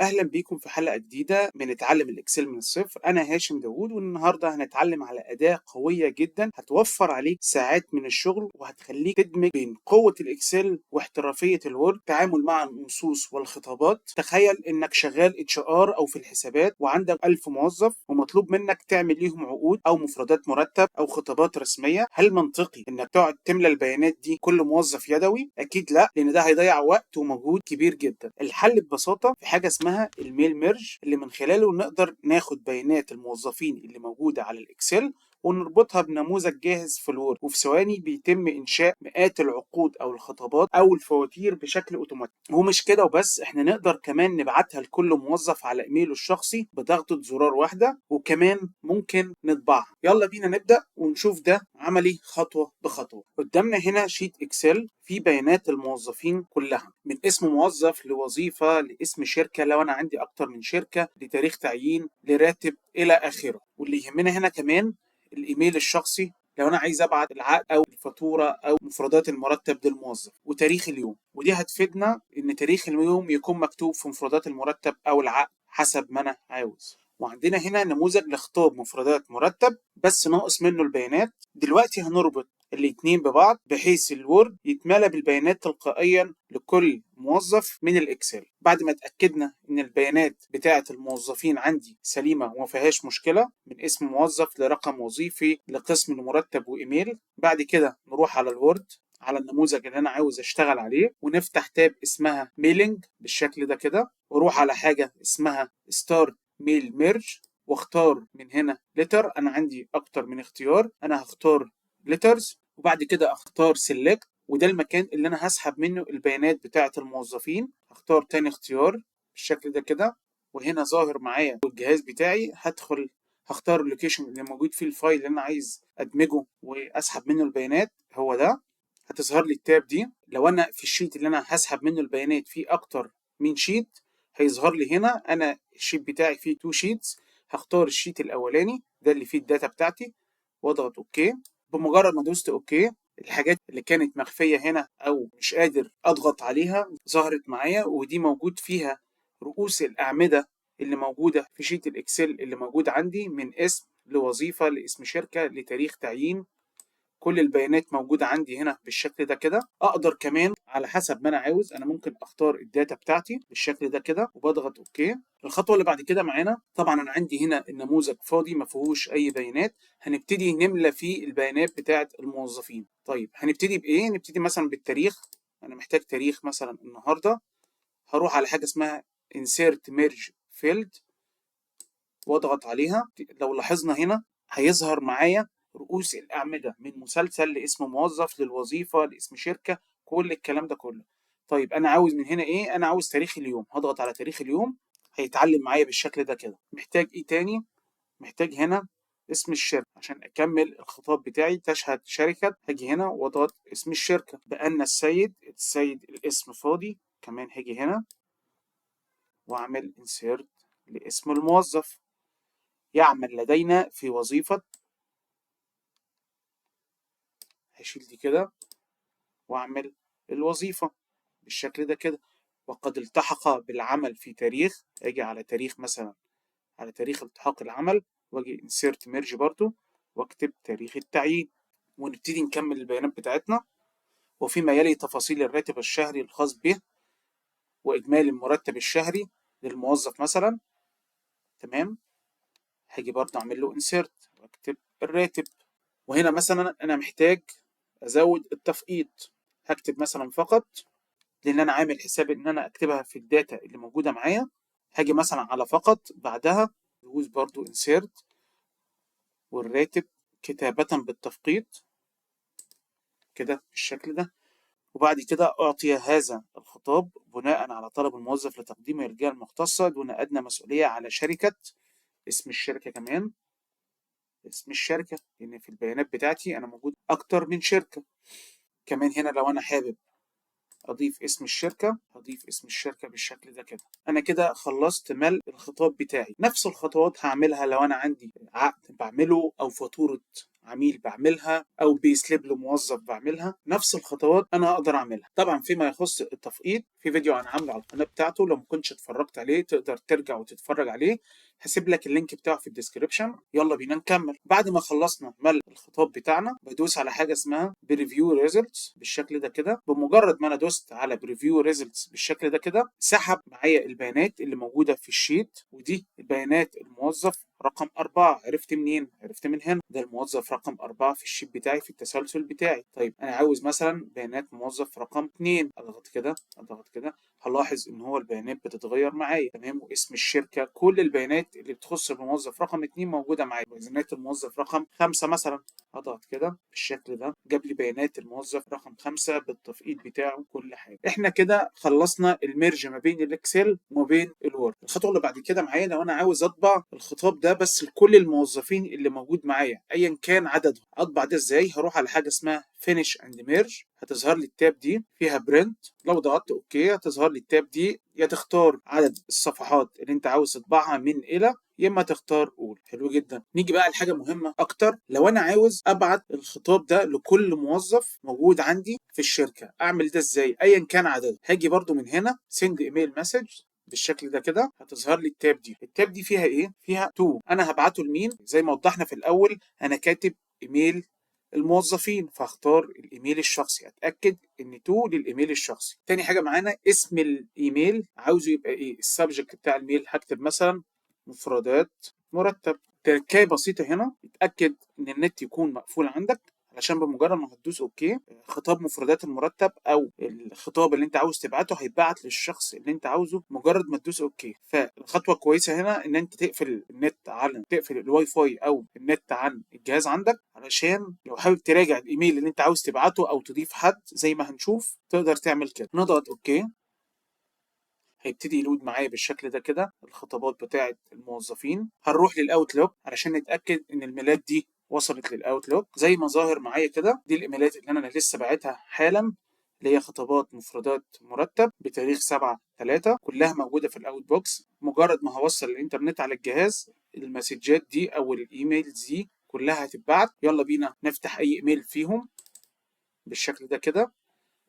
أهلا بيكم في حلقة جديدة من اتعلم ال Excel من الصفر. أنا هاشم داوود، والنهاردة هنتعلم على أداة قوية جدا هتوفر عليك ساعات من الشغل وهتخليك تدمج بين قوة ال Excel واحترافية ال Word، تعامل مع النصوص والخطابات. تخيل إنك شغال HR أو في الحسابات وعندك 1000 موظف ومطلوب منك تعمل ليهم عقود أو مفردات مرتب أو خطابات رسمية. هل منطقي إنك تقعد تملى البيانات دي كل موظف يدوي؟ أكيد لا، لأن ده هيضيع وقت ومجهود كبير جدا. الحل ببساطة في حاجة اسمها ال mail merge، اللي من خلاله نقدر ناخد بيانات الموظفين اللي موجودة على ال Excel ونربطها بنموذج جاهز في ال Word، وفي ثواني بيتم إنشاء مئات العقود أو الخطابات أو الفواتير بشكل أوتوماتيك. ومش كده وبس، إحنا نقدر كمان نبعتها لكل موظف على إيميله الشخصي بضغطة زرار واحدة، وكمان ممكن نطبعها. يلا بينا نبدأ ونشوف ده عملي خطوة بخطوة. قدامنا هنا sheet Excel فيه بيانات الموظفين كلها، من اسم موظف لوظيفة لاسم شركة لو أنا عندي أكتر من شركة، لتاريخ تعيين، لراتب، إلى آخره. واللي يهمنا هنا كمان الايميل الشخصي لو انا عايز ابعت العقد او الفاتورة او مفردات المرتب للموظف، وتاريخ اليوم. ودي هتفيدنا ان تاريخ اليوم يكون مكتوب في مفردات المرتب او العقد حسب ما انا عاوز. وعندنا هنا نموذج لخطاب مفردات مرتب بس ناقص منه البيانات. دلوقتي هنربط الاتنين ببعض بحيث ال Word يتملى بالبيانات تلقائيا لكل موظف من ال Excel. بعد ما اتأكدنا ان البيانات بتاعة الموظفين عندي سليمة وما فيهاش مشكلة، من اسم موظف لرقم وظيفي لقسم المرتب وايميل، بعد كده نروح على ال Word على النموذج اللي انا عاوز اشتغل عليه، ونفتح tab اسمها mailing بالشكل ده كده، واروح على حاجة اسمها start mail merge، واختار من هنا letter. انا عندي اكتر من اختيار، انا هختار letters، وبعد كده اختار select، وده المكان اللي انا هسحب منه البيانات بتاعة الموظفين. هختار تاني اختيار بالشكل ده كده، وهنا ظاهر معايا الجهاز بتاعي. هدخل هختار ال location اللي موجود فيه ال file اللي انا عايز ادمجه واسحب منه البيانات، هو ده. هتظهر لي ال tab دي. لو انا في ال sheet اللي انا هسحب منه البيانات فيه اكتر من sheet هيظهر لي هنا. انا ال sheet بتاعي فيه two sheets، هختار ال sheet الاولاني ده اللي فيه ال data بتاعتي واضغط okay. بمجرد ما دوست okay، الحاجات اللي كانت مخفية هنا او مش قادر اضغط عليها ظهرت معايا، ودي موجود فيها رؤوس الاعمدة اللي موجودة في sheet ال Excel اللي موجود عندي، من اسم لوظيفة لاسم شركة لتاريخ تعيين. كل البيانات موجودة عندي هنا بالشكل ده كده. اقدر كمان على حسب ما انا عاوز، انا ممكن اختار ال data بتاعتي بالشكل ده كده وبضغط okay. الخطوة اللي بعد كده معانا، طبعا انا عندي هنا النموذج فاضي ما فيهوش اي بيانات، هنبتدي نملى فيه البيانات بتاعة الموظفين. طيب هنبتدي بايه؟ نبتدي مثلا بالتاريخ. انا محتاج تاريخ مثلا النهارده، هروح على حاجة اسمها insert merge field واضغط عليها. لو لاحظنا هنا هيظهر معايا رؤوس الأعمدة من مسلسل لاسم موظف للوظيفة لاسم شركة، كل الكلام ده كله. طيب أنا عاوز من هنا إيه؟ أنا عاوز تاريخ اليوم، هضغط على تاريخ اليوم هيتعلم معايا بالشكل ده كده. محتاج إيه تاني؟ محتاج هنا اسم الشركة عشان أكمل الخطاب بتاعي. تشهد شركة، هاجي هنا وأضغط اسم الشركة بأن السيد الاسم فاضي، كمان هاجي هنا وأعمل insert لاسم الموظف. يعمل لدينا في وظيفة، هشيل دي كده واعمل الوظيفة بالشكل ده كده. وقد التحق بالعمل في تاريخ، اجي على تاريخ مثلا على تاريخ التحاق العمل واجي insert merge برضو واكتب تاريخ التعيين، ونبتدي نكمل البيانات بتاعتنا. وفيما يلي تفاصيل الراتب الشهري الخاص به واجمالي المرتب الشهري للموظف مثلا. تمام، هاجي برضو اعمل له insert واكتب الراتب. وهنا مثلا انا محتاج ازود التفقيط، هكتب مثلا فقط، لان انا عامل حساب ان انا اكتبها في ال data اللي موجودة معايا. هاجي مثلا على فقط، بعدها دوس برضو insert والراتب كتابة بالتفقيط كده بالشكل ده. وبعد كده أعطي هذا الخطاب بناء على طلب الموظف لتقديمه للجهة المختصة دون أدنى مسؤولية على شركة، اسم الشركة كمان، اسم الشركة لأن في البيانات بتاعتي أنا موجود أكتر من شركة. كمان هنا لو أنا حابب أضيف اسم الشركة هضيف اسم الشركة بالشكل ده كده. أنا كده خلصت ملء الخطاب بتاعي. نفس الخطوات هعملها لو أنا عندي عقد بعمله أو فاتورة عميل بعملها، او pay slip لموظف بعملها. نفس الخطوات انا اقدر اعملها. طبعا فيما يخص التفقيط في فيديو انا عامله على القناة بتاعته، لو ما كنتش اتفرجت عليه تقدر ترجع وتتفرج عليه، هسيب لك ال link بتاعه في ال description. يلا بينا نكمل. بعد ما خلصنا ملء الخطاب بتاعنا بدوس على حاجة اسمها preview results بالشكل ده كده. بمجرد ما انا دوست على preview results بالشكل ده كده، سحب معايا البيانات اللي موجودة في ال sheet، ودي البيانات الموظف رقم 4. عرفت منين؟ عرفت من هنا، ده الموظف رقم 4 في ال sheet بتاعي في التسلسل بتاعي. طيب أنا عاوز مثلا بيانات موظف رقم 2، أضغط كده أضغط كده، هلاحظ إن هو البيانات بتتغير معايا، تمام، واسم الشركة، كل البيانات اللي بتخص الموظف رقم 2 موجودة معايا. بيانات الموظف رقم 5 مثلا، أضغط كده بالشكل ده، جاب لي بيانات الموظف رقم 5 بالتفقيط بتاعه كل حاجة. إحنا كده خلصنا ال merge ما بين ال Excel وما بين ال Word. الخطوة اللي بعد كده معايا، لو أنا عاوز أطبع الخطاب ده بس لكل الموظفين اللي موجود معايا ايا كان عددهم، اطبع ده ازاي؟ هروح على حاجة اسمها finish and merge، هتظهر لي ال tab دي فيها print. لو ضغطت okay هتظهر لي ال tab دي، يا تختار عدد الصفحات اللي انت عاوز تطبعها من الى، يا اما تختار all. حلو جدا. نيجي بقى لحاجة مهمة اكتر، لو انا عاوز ابعت الخطاب ده لكل موظف موجود عندي في الشركة، اعمل ده ازاي ايا كان عدده؟ هاجي برضو من هنا send email message بالشكل ده كده، هتظهر لي ال tab دي. ال tab دي فيها ايه؟ فيها to، انا هبعته لمين؟ زي ما وضحنا في الاول انا كاتب ايميل الموظفين، فاختار الايميل الشخصي، اتاكد ان to للايميل الشخصي. تاني حاجة معانا اسم الايميل، عاوزه يبقى ايه؟ ال subject بتاع ال mail، هكتب مثلا مفردات مرتب. تركايه بسيطة هنا، اتاكد ان النت يكون مقفول عندك، علشان بمجرد ما هتدوس okay خطاب مفردات المرتب او الخطاب اللي انت عاوز تبعته هيتبعت للشخص اللي انت عاوزه مجرد ما تدوس okay. فالخطوه الكويسة هنا ان انت تقفل النت عن تقفل الواي فاي او النت عن الجهاز عندك، علشان لو حابب تراجع الايميل اللي انت عاوز تبعته او تضيف حد زي ما هنشوف تقدر تعمل كده. نضغط okay، هيبتدي ي load معايا بالشكل ده كده الخطابات بتاعه الموظفين. هنروح لل Outlook علشان نتاكد ان الميلات دي وصلت لل Outlook زي ما ظاهر معايا كده. دي الايميلات اللي انا لسه باعتها حالا، اللي هي خطابات مفردات مرتب بتاريخ 7/3، كلها موجودة في ال outbox. مجرد ما هوصل الانترنت على الجهاز المسجات دي او ال emails دي كلها هتتبعت. يلا بينا نفتح اي ايميل فيهم بالشكل ده كده،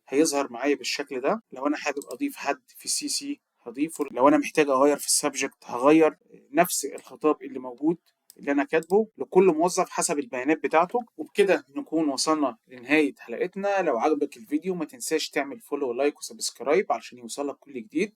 هيظهر معايا بالشكل ده. لو انا حابب اضيف حد في CC هضيفه، لو انا محتاج اغير في ال subject هغير. نفس الخطاب اللي موجود اللي انا كاتبه لكل موظف حسب البيانات بتاعته. وبكده نكون وصلنا لنهاية حلقتنا. لو عجبك الفيديو ما تنساش تعمل follow و like و subscribe علشان يوصلك كل جديد.